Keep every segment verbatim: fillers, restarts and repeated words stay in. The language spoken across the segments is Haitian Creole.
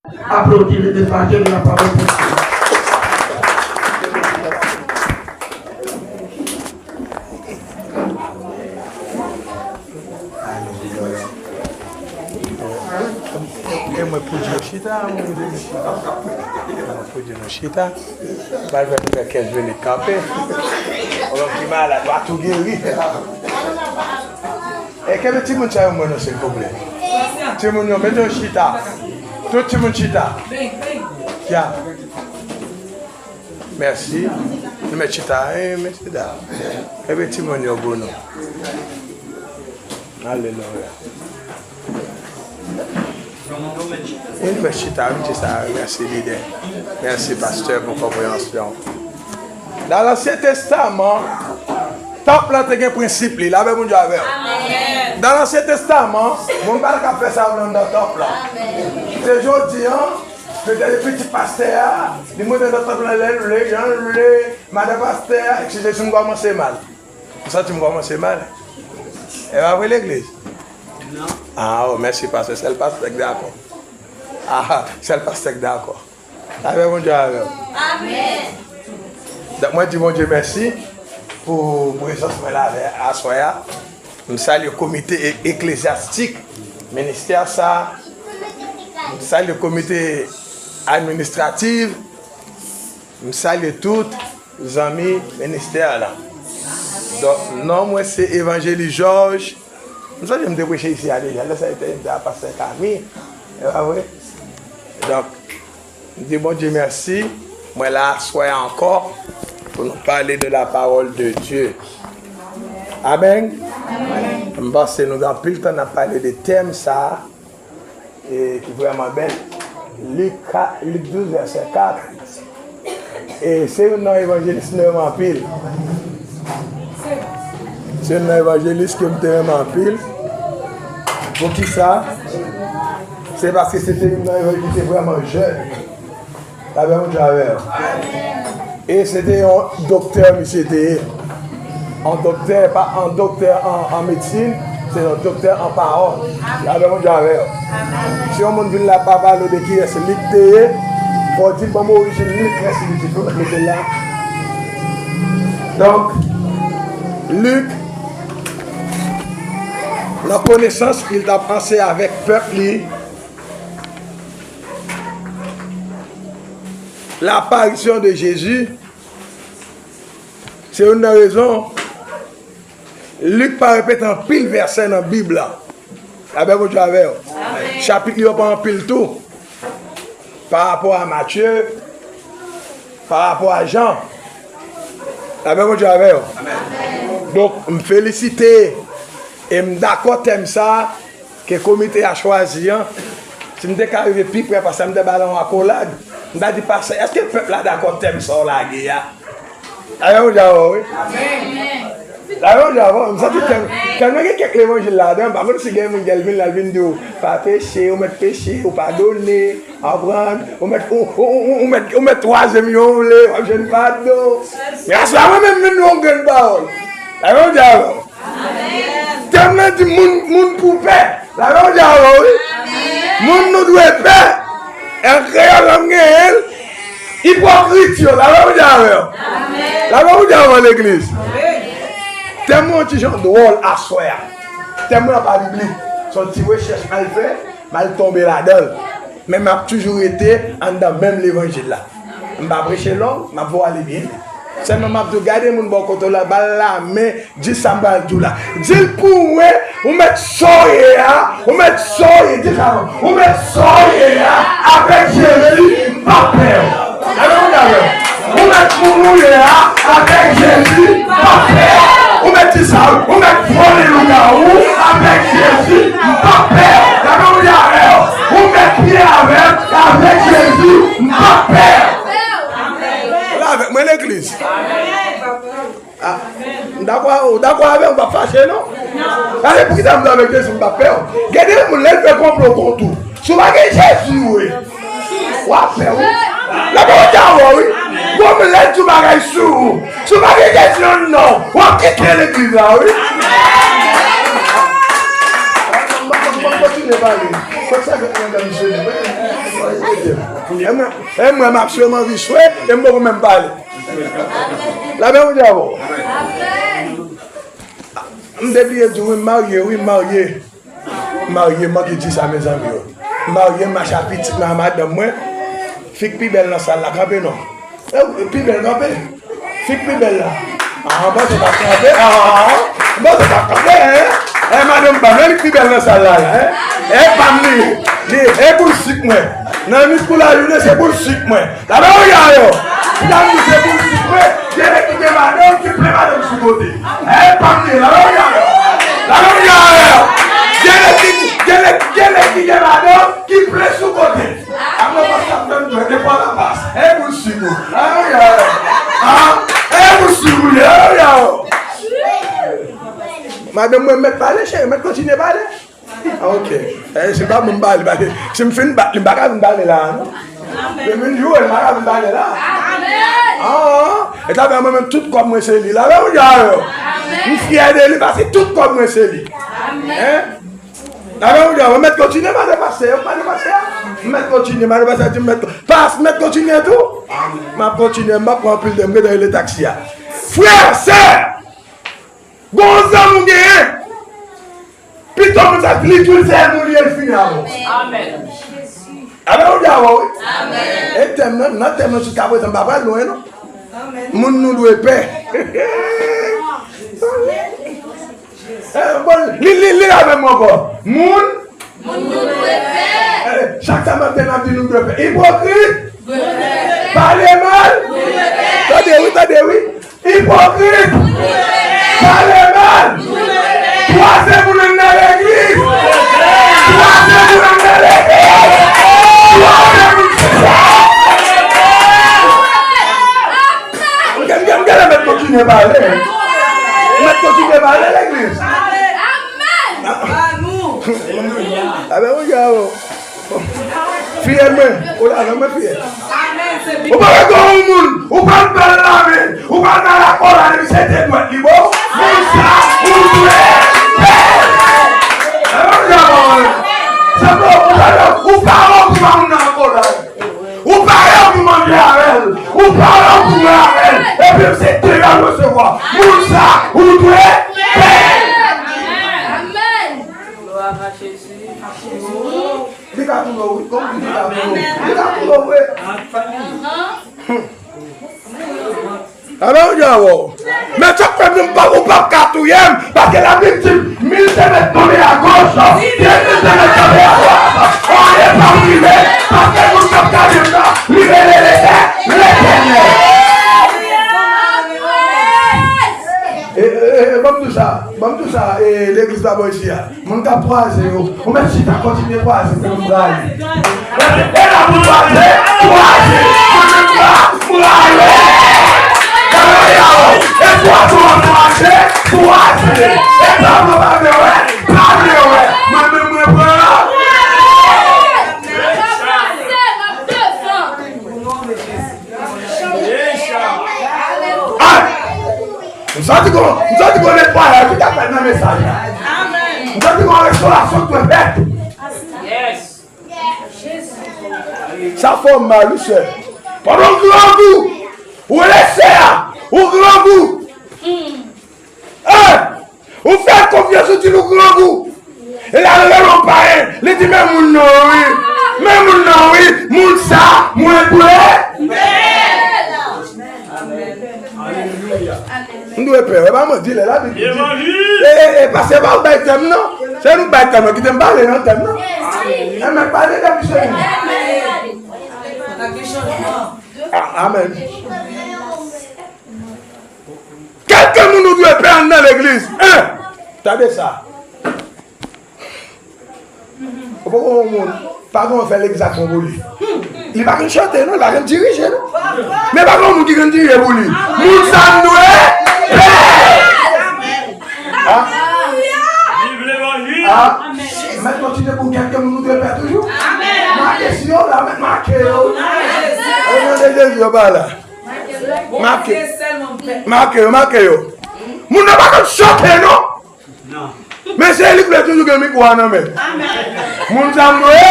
Aplodi le defache de la pawòl de Dye. E mwen pou di nou chita, mwen pou di nou chita. Mwen pou di nou chita. Mwen fè nou fè kenz minit kanpe. Ou ki malad, w a tou geri. E kenbe timoun sa yo mwen non silvouplè. Timoun yo, mete yo chita. Tout timoun chita. Ya. Mèsi. Nou mèt chita, e, mesye dam. Kenbe timoun yo pou nou. Alelouya. Wi, nou mèt chita, wi, se sa, mèsi lidè. Mèsi pastè pou konpreyansyon. Nan Ansyen Testaman, tanp lan te gen prensip li. Lapè Bondye avè w. Nan Ansyen Testaman, moun pa t ka fè sa yo anndan tanp lan. Se jodi a, petèt pitit pastè a, li monte nan tanp lan lè l vle, jan l vle, madan pastè a, eskize si m kòmanse mal. M santi m kòmanse mal. E pa vre legliz? Ah, oh, mèsi pastè, sèl pastè k dakò. Ah, sèl pastè k dakò. Lapè Bondye avè w. Amèn. Donk, mwen di Bondye mèsi pou prezans mwen la aswè a. M salye komite e-, eklezyastik, ministè sa a. M salye komite administratif. M salye tout zanmi ministè a la. Donk, non mwen se Evanjelis Jòj. M sonje m te preche isi a deja. Lè sa a te, m te a pastè Kami. E pa vre? Donk, m di Bondye mèsi. Mwen la aswè a ankò pou nou pale de la parole de Dieu. Amèn. M panse nou gen anpil tan n ap pale de tèm sa a, e ki vrèman bèl. Lik ka-, Lik douz, vèsè kat. E se youn nan evanjelis m te renmen anpil. Se youn nan evanjelis ke m te renmen anpil. Poukisa? Se paske se te youn nan evanjelis ki te vrèman jèn. Lapè Bondye avè w. E se te yon doktè misye te ye. Yon doktè, pa yon doktè an, an medsin, se yon doktè an pawòl. Lapè Bondye avè w. Si yon moun vin la pa pale w de kiyès Lik te ye, fò w di l ban m orijin Lik, kiyès Lik, fò w mete l la. Donk, Lik, nan konesans, li t ap anseye avèk pèp li, l'apparition de Jésus, se youn nan rezon Lik pa repete anpil vèsè nan Bib la. Lapè Bondye avè w. Amèn. Chapit li yo pa anpil tou. Pa rapò a Matye, pa rapò a Jan. Lapè Bondye avè w. Amèn. Donk, m felisite e m dakò tèm sa a ke komite a chwazi an, si m te ka rive pi prè pastè a, m te ba l yon akolad, m ta di, pastè, èske pèp la dakò tèm sa w lage a? Lapè Bondye avè w, wi. Lapè Bondye avè w, m santi tèm, tèlman gen kèk levanjil ladan, m pa konn si gen moun ki al vin la, l vin di w, pa peche, ou mèt peche, ou padone, konprann, ou mèt, ou, ou, ou, ou mèt, ou mèt twazyèm jan w vle, w ap jwenn padon. Men aswè a, mwen menm, m vin di w yon grenn pawòl. Lapè Bondye avè w. Tèm nan di moun, moun pou pè. Lapè Bondye avè w, wi. Moun nou dwe pè. An kreyòl, m genyen l. Ipokrit yo, lapè Bondye avè w. Lapè Bondye avè w, legliz. Tèm mwen yon ti jan dwòl aswè a. Tèm mwen an pa biblik. Se yon ti rechèch m al fè, m al tonbe ladan l. Men m ap toujou rete anndan menm levanjil la. M pa preche long, m ap vwale byen. Sèlman m ap di w, gade moun bò kote w la, ba l lamen, di sa m pral di w la. Di l pou mwen, ou mèt sa w ye a, ou mèt sa w ye, di sa non, ou mèt sa w ye a, avèk Jezi, m p ap pè w. Alèlouya. Ou mèt moun ou ye a, avèk Jezi, m p ap pè w. Ou mèt di sa, ou mèt vole lougawou, avèk Jezi, m p ap pè w. Alèlouya. Ou mèt pye avè m, avèk Jezi, m p ap pè w. Ou la avèk mwen, legliz? Ah, m dakò, ou dakò avè m, ou p ap fache, non? Gade poukisa m di avèk Jezi, m p ap pè w. Gen de moun, lè l fè konplo kont ou, si w pa gen Jezi, wi, w ap pè, wi. Lapè Bondye avè w, wi. Bon, m lè di w bagay sou ou. Si w pa gen Jezi, non, non, w ap kite legliz la, wi. M ap kontinye pale. Fòk sa fèt nan misyonè. E mwen, e mwen, m ap swe, m anvi swe, e m poko menm pale. Lapè Bondye avè w. M te bliye di w, wi, m marye, wi, m marye. M marye, m manke di sa, mezanmi yo. M marye, m mache ak pitit mwen, ak madanm mwen. Fi k pi bèl nan sal la, kanpe non. E, pi bèl, kanpe. Fi k pi bèl la. Ah, bon, se pa kanpe. Ah, bon, se pa kanpe, hein? Eh, madanm pa, men li k pi bèl nan sal la, la, hein? Eh, pa m li. Li, eh, boul sik mwen. Nan nit pou lajounen, se boul sik mwen. Lapè Bondye avè w. Medam, nou se pou sipre, gen nèg ki gen madanm, ki plen madanm sou kote. Eh, pa m li, lapè Bondye avè w. Lapè Bondye avè w. Gen nèg ki, gen nèg, gen nèg ki gen madanm, ki plen sou kote. Amè, pas ap fè m dwèt, de fwa la pas. Eh, boul sik ou. Lapè Bondye avè w. Ah, eh, boul sik ou, lapè Bondye avè w. Madanm mwen mèt pale, cheri, mèt kontinye pale. Ah, ok. Eh, se pa bon m pale, pale. Si m fin bat li, m pa ka vin pale la, non. Depi m jwe, m pa ka vin pale la. Ah, e sa fè mwen menm tout kòb mwen se li. Lapè Bondye avè w. M fyè de li paske tout kòb mwen se li. Hein? Lapè Bondye avè w. M mèt kontinye, m pa depase, m pa depase. M mèt kontinye, m pa depase, di m mèt, pas, m mèt kontinye tou. M ap kontinye, m ap pran anpil de, m gen tan rele taksi a. Frè, sè, gon zanmi w genyen. Pito moun sa li tou l sèvi w li e l fini avè w. Amèn. Amèn, ou di avè w, wi. Amèn. E tèm nan, nan tèm nan jiskaprezan, m pa pral lwen, non. Amèn. Moun nou dwe pè. Eh, bon, li, li, li avè m ankò. Moun. Moun nou dwe pè. Eh, chak sa maten n ap di nou dwe pè. Ipokrit. Dwe pè. Pale mal. Dwe pè. Tande, wi, tande, wi. Ipokrit! Pale mal! Kwaze moun anndan legliz! Kwaze moun anndan legliz! Kwaze moun se sa! M gen, m gen, m gen mèt kontinye pale. Mèt kontinye pale legliz. Amèn! Amèn, wi, ya. Fiyèl mwen, ou la, non, mwen fiyèl. Ou pa wè gon yon moun, ou pa l bal lamen, ou pa l nan lakola, depi se de dwèt li bo, moun sa, ou dwe pè. Alò, sa bon, ou pa wè, ou pa wè pou pa moun nan lakola. Ou pa wè pou manje avè l, ou pa wè pou manje avè l, epi se de dwèt resevwa. Moun sa, ou dwe pè. Amèn. Glwa a Jezi. Li ka touye w, wi. Kòm di li ka touye w. Li ka touye w, wi. Amèn, ou di a wè w. Men sa k fè m di m pa, ou p ap ka touye m, paske Labib di m, mil te mèt tonbe agoch, dè mil te mèt tonbe adwat, anyen p ap rive, paske moun k ap gade m nan, li rele Letè-, Letènèl. E, e, e, ban m di w sa, ban m di w sa, e, legliz la bò isi a. Moun k ap kwaze yo, ou mèt chita, kontinye kwaze pou nou prale. E la pou kwaze, kwaze, mwen menm la, prale. Alelouya, e kwaze w ap kwaze, kwaze. E pa vle w pa vle wè, pa vle wè. Mwen menm mwen pran. Ah! M santi gon, m santi gon netwayaj ki ta fèt nan mesaj la. M santi gon restorasyon k dwe fèt. Sa fè w mal, wi, sè. Pandan w grangou, ou rele sè a, ou grangou. Hein! Ou fè l konfyans, ou di l ou grangou. E l al rele yon payen, li di, men moun nan wi, men moun nan wi, moun sa, mwen dwe. M dwe pè, e pa manti, lè Labib di. E, e, e, pastè pa bay tèm, non. Se nou bay tèm, non, kite m pale nan tèm, non. E mèt pale de misye. Ah, amèn. Kèlke moun ou dwe pè anndan legliz. Hein? Tande sa. Ou poko wè yon moun, pa gen yon fè legliz ak fon pou li. Li pa konn chante, non, li pa konn dirije, non. Men pa gen yon moun ki konn dirije pou li. Moun sa m dwe pè. Ah. Ah. Mèt kontinye pou kèlke moun ou dwe pè toujou. Make si yo la, mèt make yo. Nan non de Jezi, yo pa la. Make. Make yo, make yo. Moun nan pa konn chante, non. Men se li k vle toujou gen mikwo a nan men. Moun sa m dwe.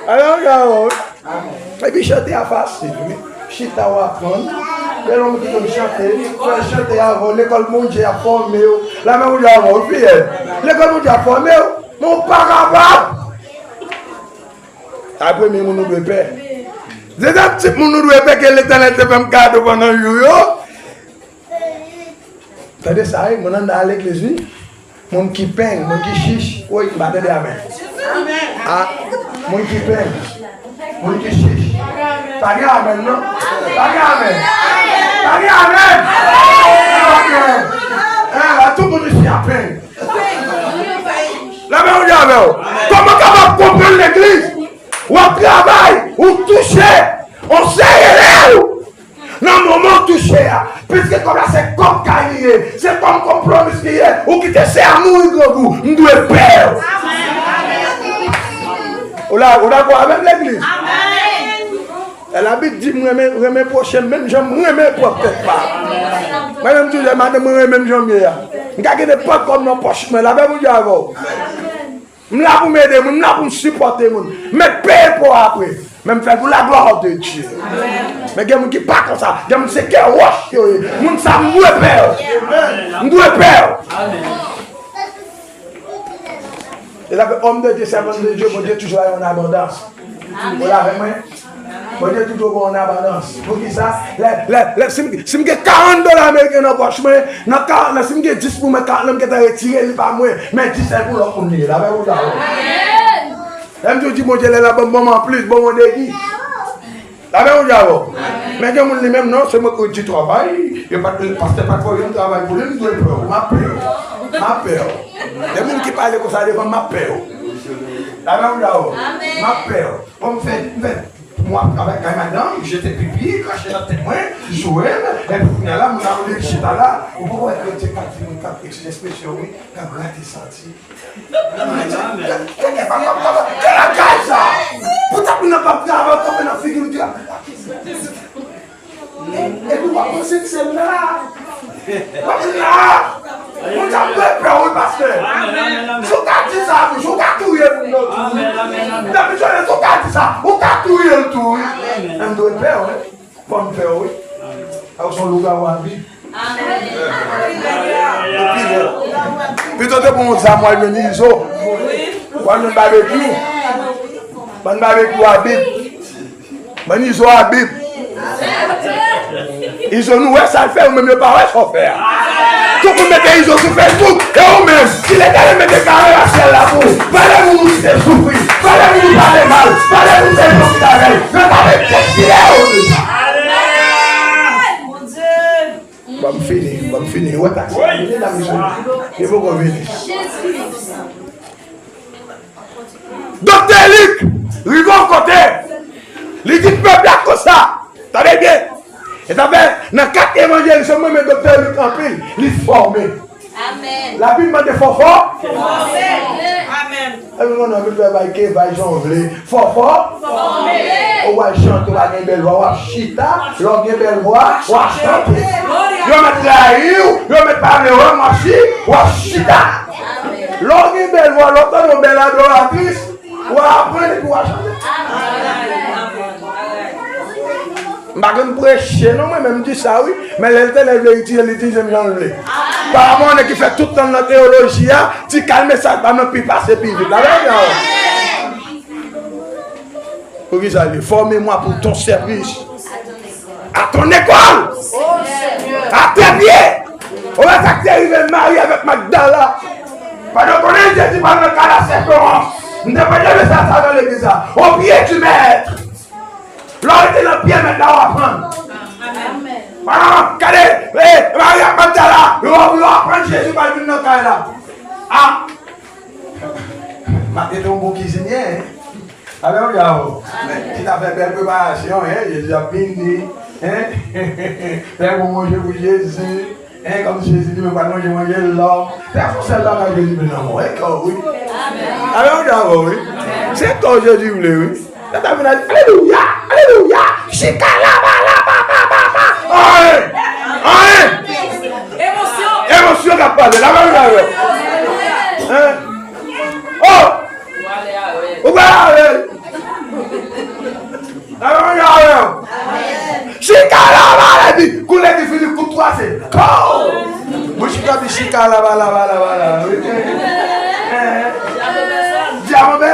Alò, alò. Epi chante a fasil, wi. Chita w aprann. Lè yon moun ki konn chante, fè chante avè w. Lekòl Bondye a fòme w. Lame Bondye avè w, wi, fiyè. Lekòl Bondye a fòme w. Men w pa kapab. A premye moun ou dwe pè. Dezyèm tip moun ou dwe pè ke Letènèl te fè m kado pandan jou yo. Tande sa, wi, moun anndan a legliz, wi. Moun ki peng, moun ki chich. Woy, m pa tande amèn. A, moun ki peng, moun ki chich. Pa gen amèn, non? Pa gen amèn. Pa gen amèn. Pa gen. Eh, la, tout moun isi a peng. Lame Bondye avè w. Kòman w kapab konprann legliz? W ap travay, ou touche, on sere lè ou. Nan moman w touche a, piske kòb la se kòb kay li ye, se kòm konpwomis li ye, ou kite sè a mouri grangou, m dwe pè w. Ou la, ou dakò avè m, legliz? Labib di m renmen, renmen pwochen m menm jan m renmen pwòp tèt pa m. Mwen menm toujou, madanm mwen renmen m jan m ye a. M ka gen nenpòt kòb nan pòch mwen, lapè Bondye avè w. M la pou m ede moun, m la pou m sipòte moun. Mèt peye po a apre. Men m fè l pou la gloire de Dieu. Men gen moun ki pa konsa. Gen moun se kè wòch yo ye. Moun sa m dwe pè yo. M dwe pè yo. E la ke homme de Dieu, servante de Dieu, Bondye toujou ba yo an abondans. Ou la avèk mwen? Bondye toujou ba w an abondans. Poukisa? Lè, lè, lè, si m, si m gen karant dola ameriken nan pòch mwen, nan karant lan, si m gen dis pou mwen, karant lan m gentan retire, li pa mwen. Men dis lan pou lòt moun li ye. Lapè Bondye avè w. Lè m toujou di Bondye, lè l ap ban m, ban m anplis, ban m yon degi. Lapè Bondye avè w. Men gen moun li menm, non, se mwen ki di travay, yo pa t, pastè pa t voye m travay pou li, m dwe pè w, m ap pè w. M ap pè w. Gen moun ki pale konsa devan m, m ap pè w. Lapè Bondye avè w. M ap pè w. Bon, m fè, m fè. Mwen ap travay kay madanm, jete pipi, krache nan tèt mwen, joure m, epi kounye a la, moun nan vle chita la, ou poko wè kretyen k ap di moun k ap ekspresyon, wi, k ap grate santi. Ke, ke, ke, ke, ke, ke lakay sa? Poutèt moun nan p ap travay, kanpe nan figi m, di, epi w ap panse ke se m nan la. W ap vin la. Moun sa dwe pè w, wi, pastè. Si w ka di sa, wi, si w ka touye moun nan tou. Depi jodi, si w ka di sa, ou ka touye l tou, wi. Men m dwe pè w, wi. Fò m pè w, wi. A, ou se yon lougawou a Bib. Ou pi lè. Pito te pran yon zam, w al jwenn Izo. W al jwenn Babekyou. Bann Babekyou a Bib. Bann Izo a Bib. Izo, nou wè sa l fè, ou menm yo pa wè sa w fè a. Tout moun mete Izo sou Facebook, e ou menm, si Letènèl mete kare nan syèl la pou ou, pale moun ou kite soufri, pale moun ou pale mal, pale moun ou fè ipokriti avè l, yo ta vle destine ou deja. Ban m fini, ban m fini. Ou wè taksi a vini la, mesye? Li poko vini. Doktè Lik rive yon kote, li di pèp la konsa, tande byen. E sa fè, nan kat evanjelis yo, mwen renmen Doktè Lik anpil, li fòme. Amèn. Labib mande fò fò. Fòme. Amèn. Epi moun nan vin fè bay ke bay jan w vle. Fò fò. Fòme. Ou w al chante, w pa gen bèl vwa, w ap chita. Lè w gen bèl vwa, w ap chante. Yo mèt rayi w, yo mèt pa vle wè w, w ap chi, w ap chita. Lè w gen bèl vwa, lè w tande yon bèl adoratris, w a aprann epi w a chante. M pa konn preche non, mwen menm m di sa wi, men lè Letènèl vle itilize m, li itilize m jan l vle. Parapò a nèg ki fè tout tan l nan teyoloji a, ti kal mesaj pa m nan pi pase pi vit la. Lè w gen Poukisa li? Fòme mwa pou ton sèvis. À ton école. À tes pieds. Ou wè sa k te rive Mari avèk Magdala? Pandan w konnen Jezi pral nan kay la sèferans, m te preche mesaj sa nan legliz la. Au pied du maître. Lè w rete nan pye mèt la, w aprann. Pandan, gade, eh, Mari ak Magdala, yo, yo aprann Jezi pral vin nan kay la. Ah! Matye te yon bon kizinyè, hein? Alelouya, o. Ki ta fè bèl preparasyon, hein? Jezi ap vini, hein? Fè bon manje pou Jezi, hein? Kòm Jezi li menm pral manje, manje lò. Fè yon sèl bagay Jezi vle nan mwen, hein? Kò, wi. Alelouya, o, wi. Se kò Jezi vle, wi. Sa ta vin al, alelouya, alelouya. Chika laba, laba, ba, ba, ba. Anyen. Anyen. Emosyon. Emosyon k ap pale. Laba, laba, laba. Hein? Oh! Ou pral avè l. Alelouya, alelouya. Chika laba, epi kou legliz fini, kout twa, se pow! Mwen chita di chika laba, laba, laba, laba. Dyamonbè?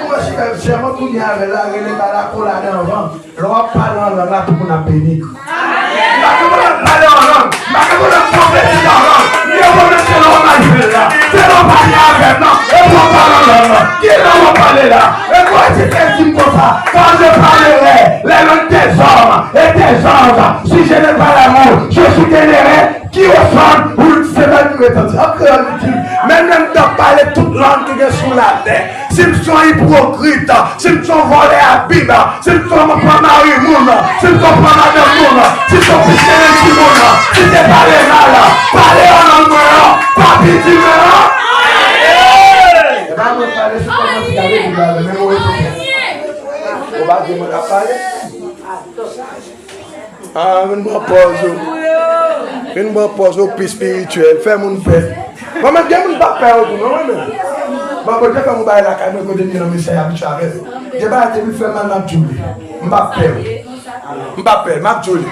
Mwen chita, jèman kounye a la, rele bala kola nan van. Lè w ap pale an lang la, tout moun ap beni. M pa gen pwoblèm pale an lang. M pa gen pwoblèm pwofetize an lang. Li yo pwofetize nan mache la. Se lè w pale avè m nan. E pou w pale an lang la. Ki lang w ap pale la? E pou w di tèt di m konsa. Quand je parlerai les langues des hommes et des anges, si je n'ai pas l'amour, je suis qu'un air qui résonne ou une sirène qui retentit. An kreyòl, li di, menm lè m t ap pale tout lang ki gen sou latè, si m se yon ipokrit, si m se yon vòlè a Bib, si m se yon pran mari moun, si m se yon pran madanm moun, si m se yon pitit timoun, si se pale mal, pale an lang mwen an, pa piti mwen an. E pa mwen pale sou kòman ti gade Bib la, men mwen rete. Ou pa di mwen k ap pale? Ah, vin pran pòz ou. Vin pran pòz ou pi espirityèl. Fè moun pè. Mwen menm, gen moun m pa pè yo tou, non, mwen menm. Bon, Bondye fè m yon bagay lakay mwen kote m gen yon mesye abitye avè l. Gen bagay depi l fè mal, m ap di w li. M pa pè yo. M pa pè, m ap di w li.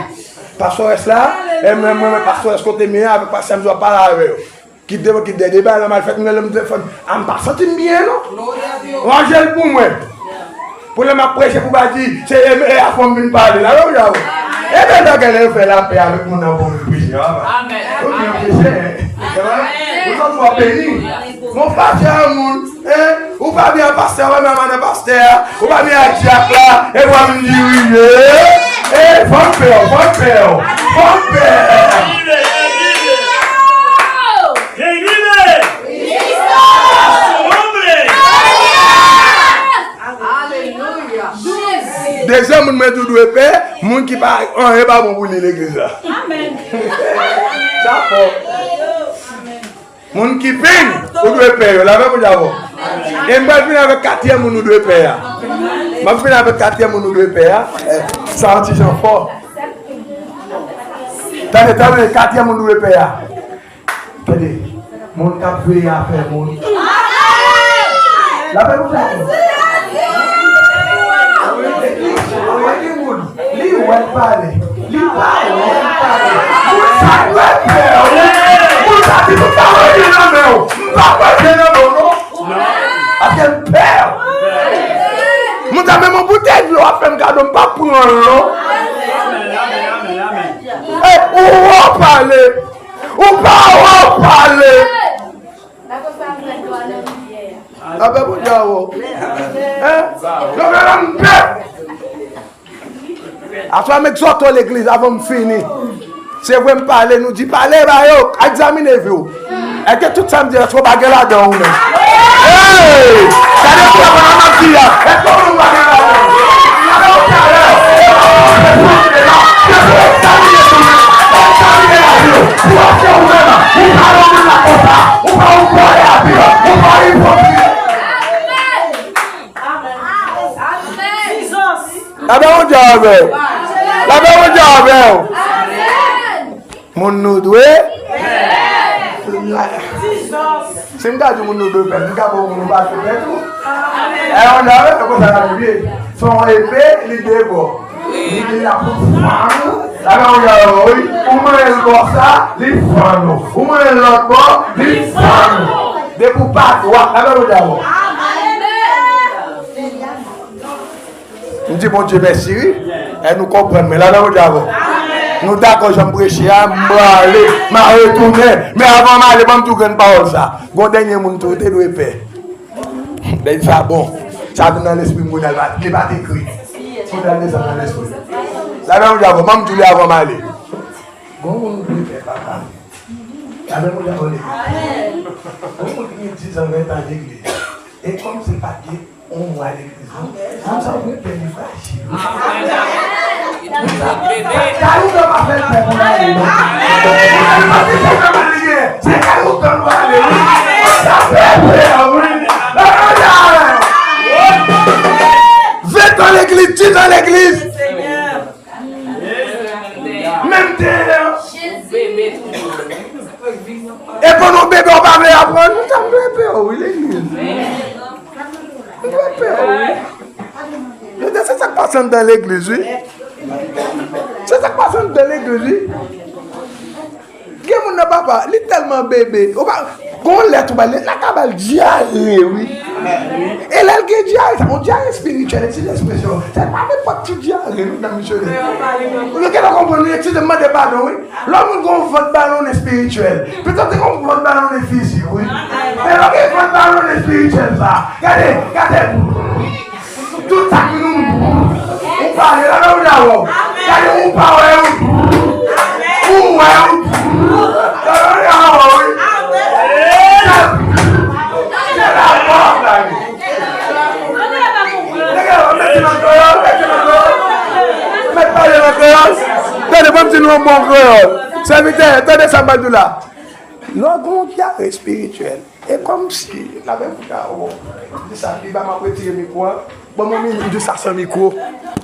Pastores la, e mwen, mwen, mwen, pastores kote m ye avèk pastè m, m ap pale avè yo. Ki devan, ki dèyè, deba la mal fèt, mwen lè m telefòn, a m pa santi m byen, non. Ranje l pou mwen. Pou lè m ap preche, pou pa di, se e, e a fò m vin pale la, non, Jawè. E byen, nan gen lè yo fè lapè avèk moun nan pou vin preche, papa. Ou byen preche, hein? Ou santi w ap beni. Mon pastè a moun, hein? Ou pa byen ak pastè a, ou pa byen ak madan pastè a, ou pa byen ak dyak la, e w ap vin dirije. E, fò m pè w, fò m pè w, fò m pè w. Dezyèm moun mwen tou dwe pè, moun ki pa, anyen pa bon pou li legliz la. Sa fò. Moun ki ping, ou dwe pè yo. Lave pou djavò. E m pral fini avèk katriyèm moun ou dwe pè a. M ap fini avèk katriyèm moun ou dwe pè a. Eh, sa yon ti jan fò. Tande, tande, katriyèm moun ou dwe pè a. Tande, moun k ap veye afè moun. Lave pou djavò. Li wè l pale. Li pa wè l pale. Moun sa dwe pè w. Moun sa di, "M pa wè byen nan men w. M pa wè byen nan men w, non." Paske m pè w. Moun sa menm yon boutèy dlo w ap fè m kado, m p ap pran l, non. E, ou wè w pale. Ou pa wè w pale. Apre pou djawò. Hein? Yo gen nan m pè. Aswè m egzòte w legliz avan m fini. Se vre m pale, nou di pale ba yo, egzamine vi w. Èske tout sa m di, èske w pa gen ladan w menm? Hey! Gade pou w konn m ap di a. Èske w menm w pa gen ladan w? Gade w talè. E pa w fè pou w vle la. Se pou w egzamine tou menm. Egzamine lavi w. Pou w wè si ou menm, ou pa yon moun la konsa. Ou pa yon vòlè a Bib. Ou pa yon ipokrit. Lapè Bondye avè w. Lapè Bondye avè w. Moun nou dwe. Si m ta di moun nou dwe pè, m ka ba w moun nou pa dwe pè tou. E yon dam, e konsa la li ye. Se yon epe, li de bò. Li, li la pou fann ou. Lapè Bondye avè w, wi. Ou manyen l bò sa, li fann ou. Ou manyen l lòt bò, li fann ou. Depi w pa dwat, lapè Bondye avè w. M di Bondye mèsi, wi. E nou konprann mwen. Lapè Bondye avè w. Nou dakò jan m preche a, m prale, m a retounen. Men avan m ale, ban m di w grenn pawòl sa. Gon dènye moun tou, ou te dwe pè. Lè sa bon. Sa vin nan lespri m, kounye a, li pa t ekri. Kounye a, desann nan lespri. Lapè Bondye avè w. Ban m di w li avan m ale. Gon moun ou dwe pè, papa. Lapè Bondye avè w, legliz. Gon moun ki gen diz an, ven tan legliz. E kòm se pa t gen yon mwa legliz, non? Moun sa ou dwe pè, li frajil. Sa, sa yon tan pa fè l pè pou l ale, non? Se kay ou tan nou ale, wi. Sa pè, pè, wi. Ven tan legliz, diz an legliz. Menm te an. E pandan w bebe, w pa vle aprann, ou ta dwe pè, wi, legliz. Ou dwe pè, wi. Pase anndan legliz, wi. Se sa k pase anndan legliz, wi. Gen moun nan, papa, li tèlman bebe. Ou pa, gon lèt ou ba l, lèt la ka ba l dyare, wi. E lè l gen dyare, sa yon dyare espirityèl, eskize ekspresyon. Se pa nenpòt ti dyare, non, medam, mesye. Ou gentan konprann, wi, eskize m, mande padon, wi. Lè moun gon vant balonnen espirityèl, pito te gon vant balonnen fizik, wi. Men lè gen vant balonnen espirityèl sa, gade, gade. Tout sa ki nou, ou pale la, lè ou la wè w. Gade, ou pa wè, ou, ou wè, ou, lè ou la wè w, wi. Se la pòt la, wi. Nèg yo, mete nan kreyòl, mete nan kreyòl. Mèt pale nan kreyòl. Tande, ban m di nou yon bon kreyòl. Sèvitè, tande sa m ap di w la. Lè w gen yon dyare espirityèl, e kòmsi, la menm fouta, oh, di sa, li ba m ap retire mikwo a. Ban m yon minit, m di sa san mikwo.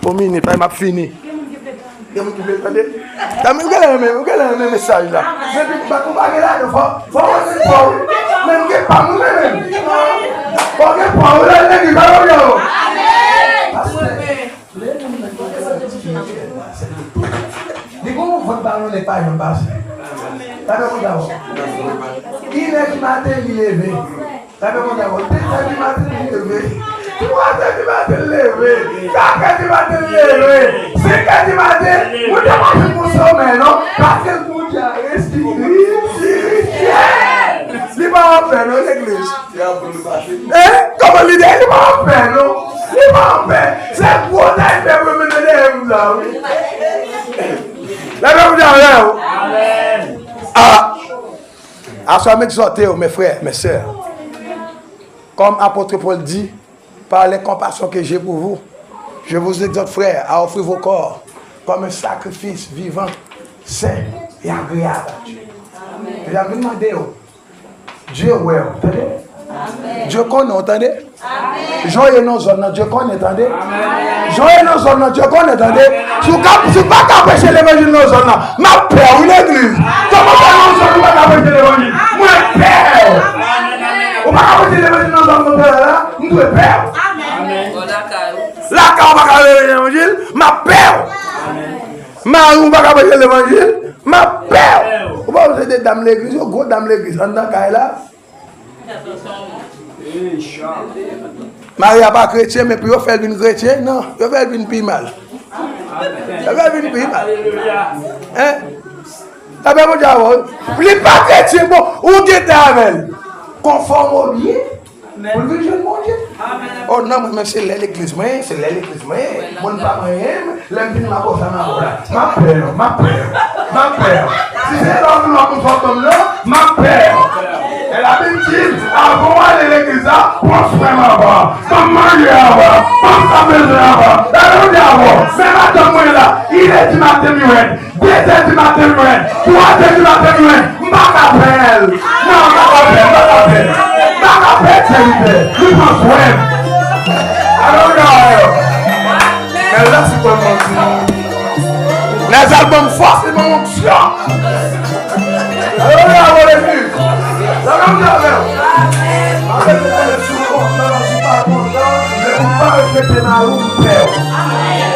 Yon minit, paske m ap fini. Gen moun ki vle tande? Tande, ou genlè renmen, ou genlè renmen mesaj la. Men pi, bat ou pa gen ladan, fò, fò w wè men fò, wi. Men m gen pa m, wi, men men. Fò w gen pa w, wi, lè legliz, alò, yo. Pastè, lè moun nan gen yon vant espirityèl la, se li tou. Li gon yon vant balonnen pa janm pase. Tande, moun sa, wi. Inè di maten, li leve. Sa fè moun sa, bon, de zè di maten li leve. Twa zè di maten li leve. Kat è di maten li leve. Senk è di maten, moun sa pa fè bon somèy, non. Paske l gon dyare espirityèl. Li pa anpè, non, legliz. Hein? Kòman li ye? Li pa anpè, non. Li pa anpè. Se gwo tay fè mwen mennen dèyè moun sa, wi. Leve moun sa, leve. Ah. Aswè, m egzòte w, mes frères, mes sœurs. Comme apôtre Paul dit, par les compassions que j'ai pour vous, je vous exhorte, frères, à offrir vos corps comme un sacrifice vivant, saint et agréable à Dieu. Medam, vin mande yo. Dye wè w, tande? Dye konnen w, tande? Jan w ye nan zòn nan, Dye konnen, tande? Jan w ye nan zòn nan, Dye konnen, tande? Si w ka, si w pa ka preche levanjil nan zòn nan, m ap pè w, wi, legliz. Kòman w fè nan zòn ou pa ka preche levanjil? Mwen pè w. Ou pa ka preche levanjil nan zòn mwen pè la, m dwe pè w. Lakay ou pa ka preche levanjil, m ap pè w. Mari w pa ka preche levanjil, m ap pè w. Ou pa wè se de dam legliz yo, gwo dam legliz, anndan kay la. Mari a pa kretyen, men pou yo fè l vin kretyen, non, yo fè l vin pi mal. Yo fè l vin pi mal. Hein? Sa fè Bondye avè w. Li pa kretyen, bon, ou gentan avè l. Konfòme w byen pou l vin jwenn Bondye. Oh non, mwen menm se lè legliz mwen, se lè legliz mwen, moun pa mwen, lè m vin m ap wè sa m ap wè la. M ap pè, m ap pè, m ap pè. Si se lòm lòm ou fòk ban m nan, m ap pè. E Labib di, avan w ale legliz la, pran swen m avan. Ban m manje avan, ban m sa m bezwen avan. Lè nou di avan, men madanm mwen la, il est du matin, mi wè. De zè di maten mwen, twa zè di maten mwen, m pa ka pè l. Non, m pa ka pè l, m pa ka pè l. M pa ka pè l, sèvitè. Li pran swen m. Alelouya. Men la, si pran mwen di. Nèzal ban m fòs, li ban m onksyon. Alelouya, bon legliz. Alelouya, men. Avèk ou konn sou kontan, sou pa kontan, men ou pa respekte mari w, m pè w.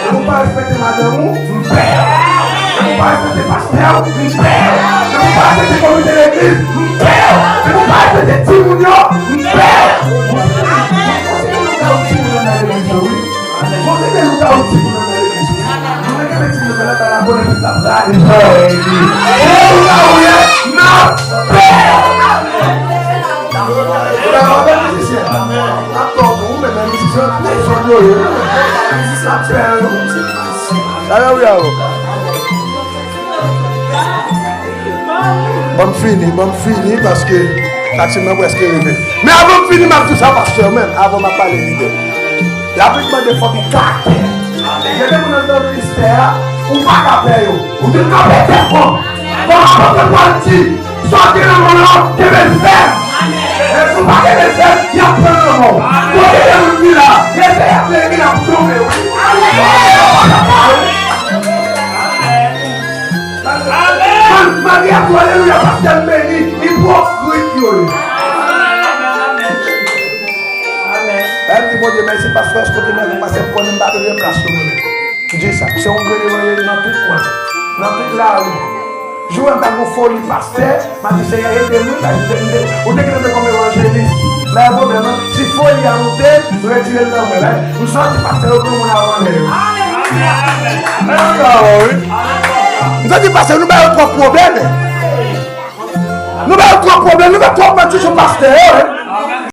Ou pa respekte madanm ou, m pè w. Ou pa respekte pastè w, m pè w. Ou pa respekte komite legliz, m pè w. Ou pa respekte timoun yo, m pè w. Ou se de lougawou timoun yo nan legliz yo, wi. Ou se de lougawou timoun yo nan legliz yo. Nou mete timoun yo la, ba la bonè pou ta prale zòrèy li. Se lougawou ye, m ap pè w. Ou la, mizisyen. M ap pè w tou, ou menm mizisyen, tout zòn yo ye. M ap pè w. Alelouya. Ban m fini, ban m fini, paske taksi m nan prèske rive. Men avan m fini, m ap di sa, pastè, menm, avan m ap pale lidè. Labib mande fòk ou karakè. Gen de moun anndan ministè a, ou pa ka pè yo. Ou te ka pè tèt ou. Bon, apot Pòl di, sa w gen nan men w lan, kenbe l fèm. E si w pa kenbe l fèm, y ap pran l nan men w. Kote de moun ki la, leve ap leve, y ap tonbe, wi. Mal-, malgre y ap di alelouya, pastè m beni, ipokrit yo ye. Amen. Amen. Bondye mèsi, pastè, èske w te mèt yon pastè m konnen m pa bezwen plas yo mwen menm. M di sa, se yon grenn evanjelis nan tout kwen, nan tout lari. Jou an ta gon foli pastè, m a di Senyè ede m wi, m a di Senyè ede m. Ou te gentan kòm evanjelis. Men pwoblèm nan, si foli a moute, m retire l nan mwen. M santi pastè yo pran moun avan lè yo. M santi pastè nou ba yo twòp pwoblèm. Nou ba yo twòp pwoblèm, nou met twòp manti sou pastè yo.